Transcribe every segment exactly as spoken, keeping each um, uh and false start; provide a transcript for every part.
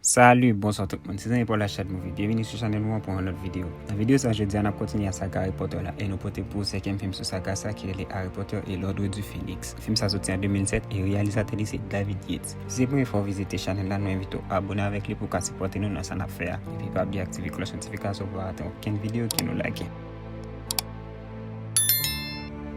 Salut, bonsoir tout le monde. C'est Jean-Paul Achat Movie. Bienvenue sur la chaîne pour un autre vidéo. Dans la vidéo ça, je dis à continuer à saga Harry Potter là, et nous porter pour cinquième film sur saga ça, qui est Harry Potter et l'Ordre du Phénix. Film ça sorti en deux mille sept et réalisateur c'est David Yates. Si c'est la première fois que vous visitez la chaîne là, nous invitons à abonner avec lui pour qu'à supporter nous dans sa affaire. Et puis pas oublier activer la cloche notification pour rater aucune vidéo qui nous lage.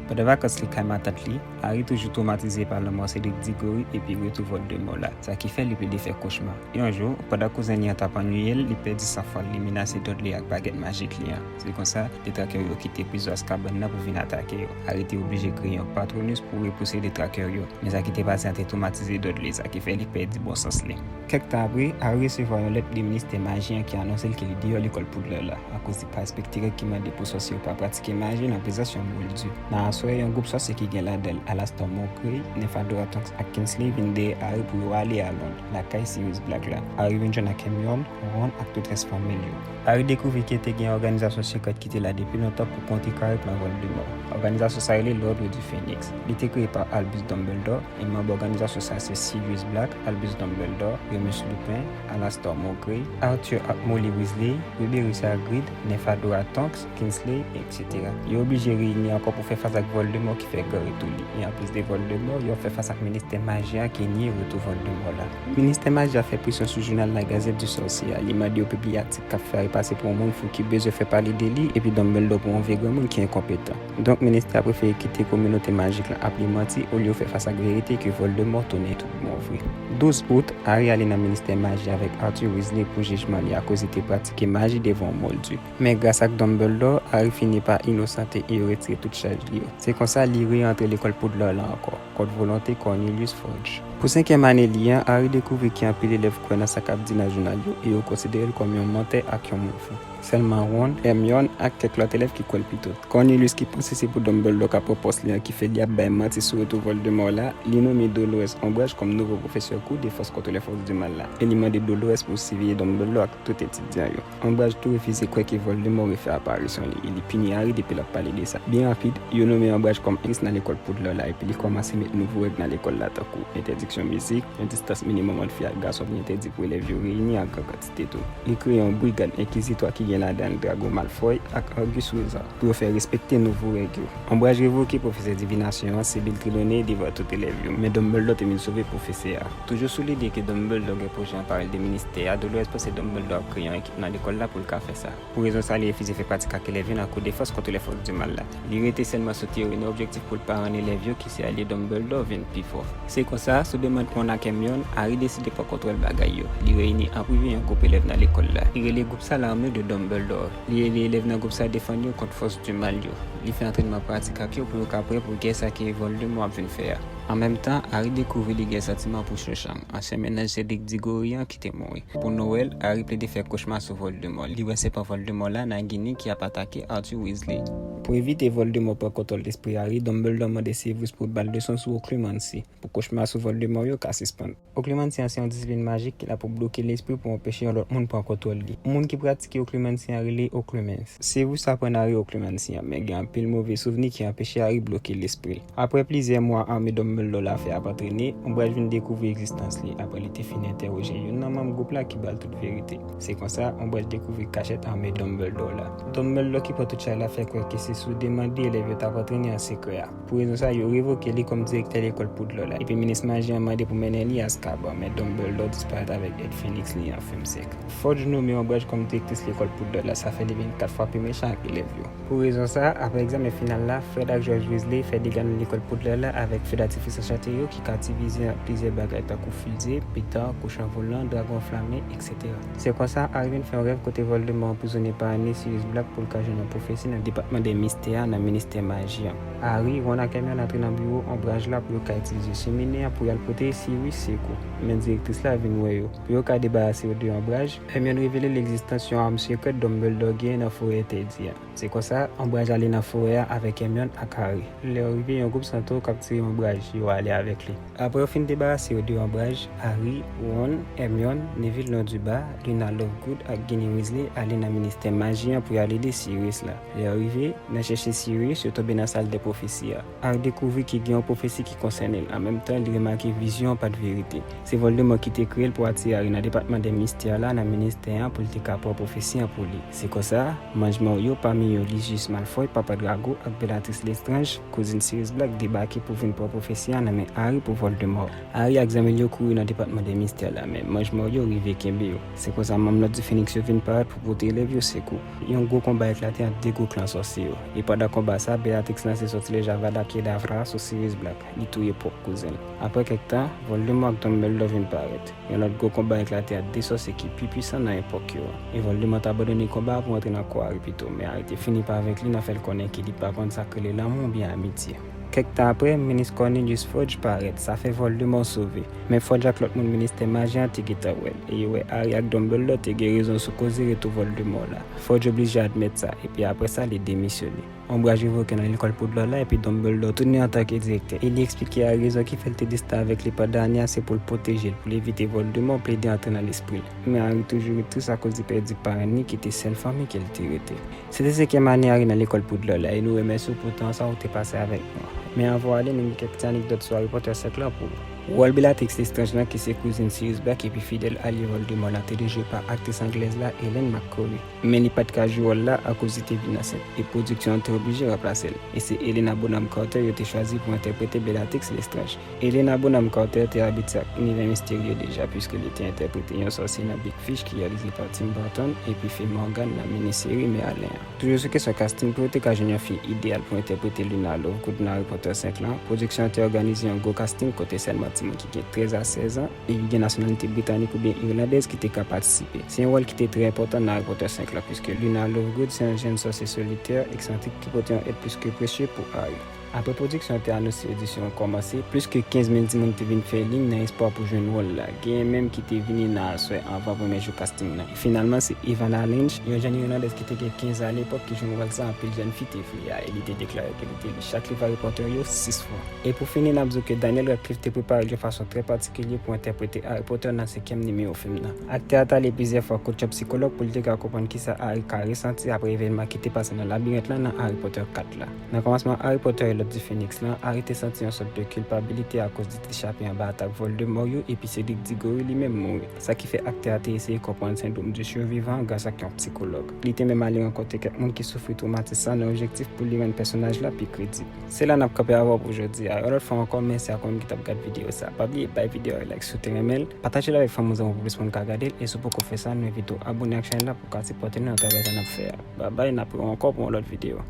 Pandan vakans li kay matant li, Harry toujou twomatize pa lanmò Cédric Diggory epi retou Voldemort la, sa ki fè li plede fè kochma. Yon jou, pandan kouzen li an t ap annuiye l, li pèdi sanfwa l, li menase Dudley ak bagèt majik li an. Se konsa, detrakè yo kite prizon Azkaban nan pou vin atake yo. Harry te oblije kreye yon Patronus pou repouse detrakè yo, men sa ki te pase an te twomatize Dudley, sa ki fè li pèdi bon sans li. Kèk tan apre, Harry resevwa yon lèt de ministè maji an ki anonse l ke li deyò lekòl Poudlard la, akoz li pa respekte règ ki mande pou sòsye yo pa pratike maji nan prezans yon moldu. Nan aswè, yon gwoup sòsye ki gen ladan l Alastor Mowbray, Nymphadora Tonks ak Kingsley vin dèyè Harry pou yo ale a Lond, lakay Sirius Black la. Harry vin jwenn ak Hermione, Ron ak tout rès fanmi l yo. Harry dekouvri ke te gen yon òganizasyon sekrèt ki te la depi lontan pou kontrekare plan Voldemort. Òganizasyon sa rele L'Ordre du Phénix. Li te kreye pa Albus Dumbledore, e manm òganizasyon sa se Sirius Black, Albus Dumbledore, Remus Lupin, Alastor Mowbray, Arthur ak Molly Weasley, Rubeus Hagrid, Nymphadora Tonks, Kingsley, et cetera. Yo oblije reyini ankò pou fè fas ak Voldemort ki fè gran retou li. E anplis de Voldemort, yo fè fas ak ministè maji a ki nye retou Voldemort la. Ministè maji a fè presyon sou jounal La Gazette du Sorcier a. Li mande yo pibliye atik k ap fè Harry pase pou yon moun fou ki bezwen fè pale de li, epi Dumbledore pou yon vye granmoun ki enkonpetan. Donk, ministè a prefere kite kominote majik lan ap li manti olye yo fè fas ak verite ke Voldemort tounen tout bon vre. Douz out, Harry ale nan ministè maji avèk Arthur Weasley pou jijman li akoz li te pratike maji devan yon moldu. Men gras ak Dumbledore, Harry fini pa inosante e yo retire tout chaj li yo. Se konsa li re-antre lekòl Poudlard la ankò, kont volonte Cornelius Fudge. Pou senkyèm ane li an, Harry dekouvri ke anpil elèv kwè nan sa k ap di nan jounal yo e yo konsidere l kòm yon mantè ak yon moun fou. Sèlman Ron, Hermione ak kèk lòt elèv ki kwè l pito. Cornelius ki panse se pou Dumbledore ka pran pòs li an ki fè li ap bay manti sou retou Voldemort la, li nonmen Dolores Umbridge kòm nouvo pwofesè kou de fòs kont lè fòs di mal la, e li mande Dolores pou siveye Dumbledore ak tout etidyan yo. Umbridge tou refize kwè ke Voldemort refè aparisyon li, e li pini Harry depi l ap pale de sa. Byen rapid, yo nonmen Umbridge kòm enstitris nan lekòl Poudlard la, epi li kòmanse met nouvo règ nan lekòl la, tankou entèdiksyon mizik, yon distans minimòm ant fi ak gason, li entèdi pou elèv yo reyini an gran kantite tou. Li kreye yon brigad enkizitwa ki gen ladan l Drago Malfoy ak Argus Wizard pou yo fè respekte nouvo règ yo. Umbridge revoke pwofesè divinasyon an, Sybille Trelawney, devan tout elèv yo, men Dumbledore te vin sove pwofesè a. Toujou sou lide ke Dumbledore gen pwojè anparèl de ministè a, Dolores panse Dumbledore ap kreye yon ekip nan lekòl la pou l ka fè sa. Pou rezon sa, li refize fè pratik ak elèv yo nan kou de fòs kont lè fòs di mal la. Li rete sèlman sou teyori nan objektif pou l pa rann elèv yo ki se alye Dumbledore vin pi fò. Se konsa, sou demann Ron ak Hermione, Harry deside pran kontwòl bagay yo. Li reyini an prive yon gwoup elèv nan lekòl la. Li rele gwoup sa L'Armée de Dumbledore. Li ede elèv nan gwoup sa defann yo kont fòs di mal yo. Li fè antrènman pratik ak yo pou yo ka prè pou gè sa ke Voldemort ap vin fè a. An menm tan, Harry dekouvri li gen santiman pou Cho Chang, ansyen mennaj Cédric Diggory an ki te mouri. Pou Nwèl, Harry plede fè kochma sou Voldemort. Li wè sèpan Voldemort la, Nagini, ki ap atake Arthur Weasley. Pou evite Voldemort pran kontwòl lespri Harry, Dumbledore mande Severus pou l ba l leson sou Occlumency, pou kochma sou Voldemort yo ka sispann. Occlumency an se yon disiplin majik ki la pou bloke lespri pou anpeche yon lòt moun pran kontwòl li. Moun ki pratike Occlumency an rele Occlumens. Severus aprann Harry Occlumency an, men gen anpil move souvni ki anpeche Harry bloke lespri l. Apre plizyè mwa ame Dumbledore la fè ap antrene, Umbridge vin dekouvri egzistans li apre li te fin entèwoje youn nan manm gwoup la ki ba l tout verite. Se konsa, Umbridge dekouvri kachèt ame Dumbledore la. Dumbledore ki pran tout chay la fè kwè ke se sou demann de elèv yo t ap antrene an sekrè a. Pou rezon sa, yo revoke li kòm direktè lekòl Poudlard la, epi minis maji an mande pou mennen li Azkaban, men Dumbledore disparèt avèk èd Phoenix li an fim sèk. Fudge nonmen Umbridge kòm direktris lekòl Poudlard la, sa fè li vin kat fwa pi mechan ak elèv yo. Pou rezon sa, apre egzamen final la, Fred ak George Weasley fè dega nan lekòl Poudlard la avèk feu d'artifice anchante yo ki ka divize an plizyè bagay tankou fizye, petard, kochon volan, dragon enflammé, et cetera. Se konsa, Harry vin fè yon rèv kote Voldemort anprizone pa ane Sirius Black pou l ka jwenn yon pwofesi nan depatman dè mistè a nan ministè maji an. Harry, Ron ak Hermione antre nan biwo Umbridge la pou yo ka itilize chemine an pou y al pote Sirius sekou. Men direktris la vin wè yo. Pou yo ka debarase yo de Umbridge, Hermione revele l egzistans yon arm sekrèt Dumbledore genyen nan forè entèdi an. Se konsa, Umbridge ale nan forè a avèk Hermione ak Harry. Lè yo rive, yon gwoup santo kaptire Umbridge. yo ale avèk li. Apre yo fin debarase yo de Ombraj, Harry, Ron, Hermione, Neville Londuba, Luna Lovegood ak Ginny Weasley ale nan ministè maji an pou y al ede Sirius la. Lè yo rive, nan chèche Sirius, yo tonbe nan sal dè pwofesi a. Harry dekouvri ke gen yon pwofesi ki konsène l. An menm tan, li remake vizyon an pa t verite. Se Voldemort ki te kreye l pou atire Harry nan depatman dè mistè la nan ministè an pou l te ka pran pwofesi an pou li. Se konsa, Manj Mario, pami yo Lucius Malfoy, papa Drago, ak Bellatrix Lestrange, kouzin Sirius Black, debake pou vin pran pwofesi an nan men Harry pou Voldemort. Harry ak zanmi l yo kouri nan depatman dè mistè la, men Manj Mario rive kenbe yo. Se konsa manm Lòd di Phoenix yo vin parèt pou pote elèv yo sekou. Yon gwo konba eklate ant de gwo klan sòsye yo. E pandan konba sa, Bellatrix lanse sòtilèj Avada Kedavra sou Sirius Black. Li touye pwòp kouzen l. Apre kèk tan, Voldemort ak Dumbledore vin parèt. Yon lòt gwo konba eklate ant de sòsye ki pi pwisan nan epòk yo an. E Voldemort abandone konba a pou antre nan kò Harry pito, men Harry te fini pa avèk li nan fè l konnen ke li pa konn sa k rele lanmou oubyen amitye. Kèk tan apre, minis Cornelius Fudge parèt, sa fè Voldemort sove. Men Fudge ak lòt moun ministè maji an te gentan wè l, e yo wè Harry ak Dumbledore te gen rezon sou koze retou Voldemort la. Fudge oblije admèt sa, epi apre sa, li demisyone. Ombraj revoke nan lekòl Poudlò la, epi Dumbledore tounen antanke direktè, e li eksplike Harry rezon ki fè l te distan avèk li pandan ane a se pou l pwoteje l, pou l evite Voldemort plede antre nan lespri l. Men Harry toujou ret tris akoz li pèdi parenn li ki te sèl fanmi ke l te rete. Se te senkyèm ane Harry nan lekòl Poudlò la, e nou remèsye w pou tan sa ou te pase avèk nou. Men anvan w ale, nou gen kèk ti anekdòt sou Harry Potter senk lan pou ou. Wòl Bellatrix Lestrange lan, ki se kouzin Sirius Black epi fidèl alye Voldemort la, te dwe jwe pa aktris anglèz la, Helen McCrory. Men li pa t ka jwe wòl la akoz li te vin ansent, e pwodiksyon an te oblije ranplase l. E se Helena Bonham Carter yo te chwazi pou entèprete Bellatrix Lestrange. Helena Bonham Carter te abitye ak inivè misterye deja, piske li te entèprete yon sòsye nan Big Fish ki reyalize pa Tim Burton, epi fè Morgan nan miniseri Merlin an. Toujou sou kesyon casting, pou yo te ka jwenn yon fi ideyal pou entèprete Luna Lovegood nan Harry Potter senk lan, pwodiksyon an te òganize yon gwo casting kote sèlman timoun ki gen trèz a sèz an e ki gen nasyonalite britanik oubyen irlandèz ki te ka patisipe. Se yon wòl ki te trè enpòtan nan Harry Potter senk lan, piske Luna Lovegood se yon jèn sòsye solitè, eksantrik ki pote yon èd plis ke presye pou Harry. Apre pwodiksyon an te anonse odisyon an kòmanse, plis ke kenz mil timoun te vin fè liy nan espwa pou jwenn wòl la. Genyen menm ki te vini nan aswè anvan premye jou casting nan. Finalman, se Evanna Lynch, yon jèn irlandèz ki te gen kenz a lepòk, ki jwenn wòl sa anpil jèn fi te vle a, e li te deklare ke li te li chak liv Harry Potter yo sis fwa. E pou fini, n ap di w ke Daniel Radcliffe te prepare l yon fason trè patikilye pou entèprete Harry Potter nan senkyèm nimewo fim nan. Aktè a t ale plizyè fwa kot yon sikològ pou l te ka konprann kisa Harry ka resanti apre evènman ki te pase nan labirent lan nan Harry Potter kat la. Nan kòmansman Harry Potter et l'Ordre du Phénix lan, Harry te santi yon sòt de kilpabilite akoz li te chape anba atak Voldemort yo, epi Cedric Diggory li menm mouri. Sa ki fè aktè a te eseye konprann sendwòm du survivant gras ak yon sikològ. Li te menm ale rankontre kèk moun ki soufri twomatis sa nan objektif pou li rann pèsonaj la pi kredib. Se la n ap kanpe avè w pou jodi a. Yon lòt fwa ankò, mèsi ak ou menm ki t ap gad videyo sa. Pa bliye bay videyo a like si w te renmen l, pataje l avèk fanmi w, zanmi w pou plis moun ka gade l, e si w poko fè sa, nou envite w abone ak chèn la pou w ka sipòte nou atravè sa n ap fè a. Babay, n ap wè w ankò pou yon lòt videyo.